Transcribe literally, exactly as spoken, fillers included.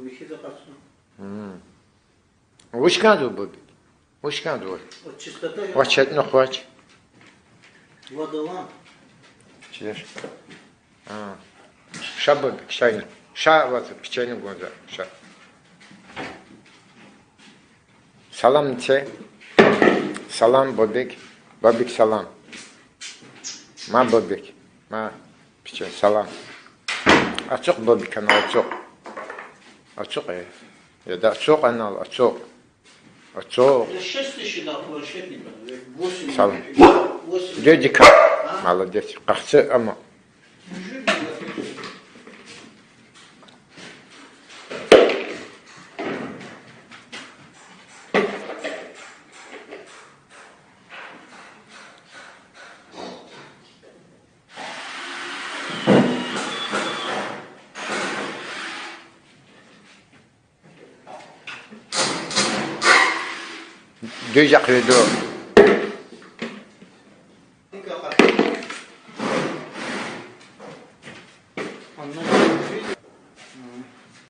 Вихиз акъатна. Вуч кӀанзава, Бобик? Вуч кӀанзава? Вот чистота я. Вач, чатнухъ вач. Водолан. Чеш. А. Ша, Бобик, ша ина. Ша ваз печенье гун за, ша. Салам це. Салам, Бобик. Бобик, салам. Ма, Бобик. Ма, печенье, салам. Ацукь, Бобик, ана ацукь. Ацукь, э. Яда, ацукь, анал, ацукь. Ацукь. Я шесть тысяч дал планшетников, я восемь, салам. Восемь. Дедика. А? Молодец. Къахце ама. Дуьз ахъведу.